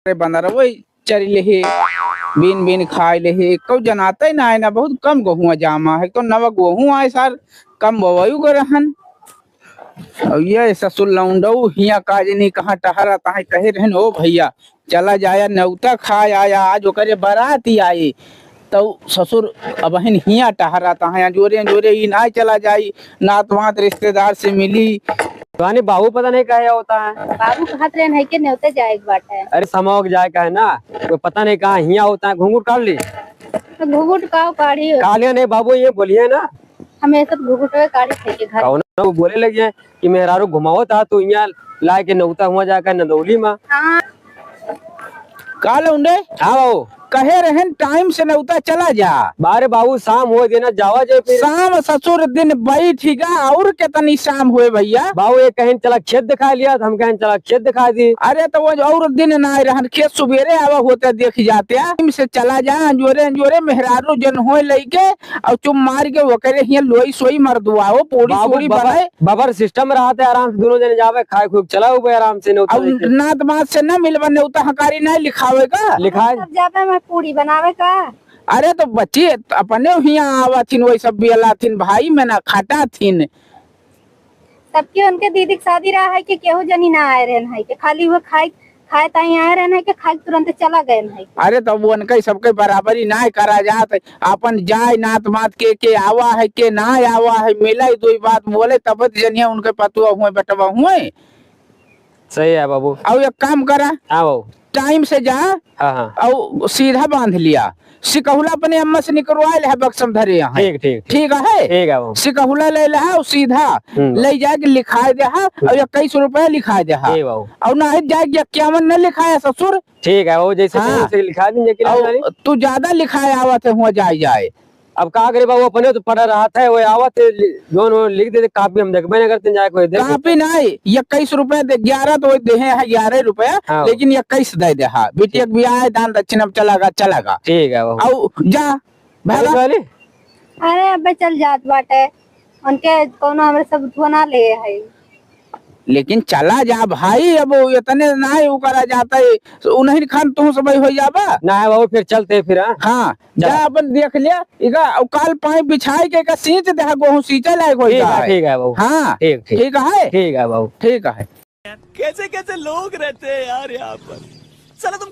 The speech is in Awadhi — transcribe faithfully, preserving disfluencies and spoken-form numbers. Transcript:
अरे बंदर वही चरी लेहे, बीन बीन खाए लेहे, कउ जनाते ना है ना, बहुत कम गोहुआ जामा है, तो नवा गोहुआ है सार, कम बोवायु कर रहन। और ये ससुर लौंडऊ हिया काजनी कहाँ टहरत है, कहे रहन, "ओ भैया, चला जाया, नेउता खाए आया, आज ओकरे बारात ही आई।" तो ससुर अबहिन हिया टहरत है, अंजोरे अंजोरे ई ना चला जाई, नात वात रिश्तेदार से मिली। रानी, बाबू पता नहीं काहे होता है। बाबू कहत रहन है कि नेउते जाए के बाटे। अरे, समाओ के जाए का है ना, कोई पता नहीं कहाँ हिया होता है, घुंघरू काढ़ ली। तो घुघुट काव काढ़ी हो? कालिया नहीं बाबू, ये बोलिए ना। हमेशा तो घुघुटवे काढ़ी थे के घर। कौन वो बोले लगे कि मेहरारू घुमावत हा, तू यहाँ लाए के नौता हुआ जाकर नदौली में। हाँ। का लौंडे? हाँ बाबू। कहे रहन टाइम से नौता चला जा। बारे बाबू, शाम हो देना, जावा जाए फिर। शाम ससुर दिन बैठ गा, और कितनी शाम हुए भैया? बाबू, ये कहेन चला खेत दिखा लिया, तो हम कहेन चला खेत दिखा दी। अरे तो वो और दिन ना आए रहन, खेत सुबेरे आवा होते देख जाते। टाइम से चला जा, अंजोरे अंजोरे मेहरारू जन होए लइके, और चुप मार के ओकरे हियां लोई सोई मर दुआओ, पूरी बाबू, पूरी बबर, बनाए। बबर सिस्टम रहत है, आराम से दोनों जने जावे, खाए खूब चला हुए आराम से, नौता और लेके। नात मात से ना मिलबा, नेउता हकारी ना लिखावे का? लिखाए। सब जावे में पूरी बनावे का? अरे तो बच्ची, अपने हियां आवा थिन, वही सब बियला थिन, भाई में ना खटा थिन। तब के उनके दीदी के शादी रहा है कि केहू जनी ना आए रहन है कि खाली वो खाए, खाए ताई आए रहन है कि खाए के तुरंत चला गए है। अरे, तब वो उनके सबके बराबरी ना करा जात है। अपन जाए नात मात के, के आवा है, के ना आवा है, मिले दुई बात बोले, तब तो जनिया उनके पतुआ हुए, बेटवा हुए। सही है बाबू। और एक काम करा, हाँ बाबू। टाइम से जा, हाँ, हाँ। और सीधा बांध लिया। सिकहुला अपने अम्मा से निकलवा ले है, बक्सम धरे यहाँ। ठीक, ठीक, ठीक। ठीक है? ठीक है बाबू। सिकहुला ले ले है और सीधा हम्म। ले जाके लिखाए दे है, और इक्कीस रुपया लिखाए दे है। ठीक बाबू। और ना है जाके इक्यावन न लिखाया ससुर। ठीक है, वो जैसे हाँ। कहीं से लिखा दीजिए कि और नहीं? तू ज्यादा लिखाए आवत है, हुआ जाए जाए। अब का करे बाबू, अपने तो पड़ा रहत है, वो आवत है, लि-, जौन वो लिख देते कापी, हम देखबे नहीं करते, जाए कोई देख। कापी नहीं, इक्कीस रुपया दे, ग्यारह तो वो दे है, ग्यारह रुपया, हाँ। लेकिन इक्कीस दे दे, हाँ। बिटिया के बियाह है, दान दक्षिणा में चला गा, चला गा। ठीक है बाबू। और जा, भागा। चली? अरे, अबे चल जात बाटे, उनके कौनो हमरे सब उठवा ना ले है। लेकिन चला जा भाई, अब इतने ना ही उ करा जाता है, उन्हीं खान तू सब हो जाबा। ना है बाबू, फिर चलते फिर, हाँ? हाँ, चला। जा अपन देख लिया, इका, और काल पाइप बिछाए के का सींच दे, गोहूं सींचे लायक हो ठीक है, जाए। ठीक है बाबू। हाँ, ठीक, ठीक। ठीक है? ठीक है बाबू। ठीक है। कैसे कैसे लोग रहते हैं यार यहाँ पर। साला तुम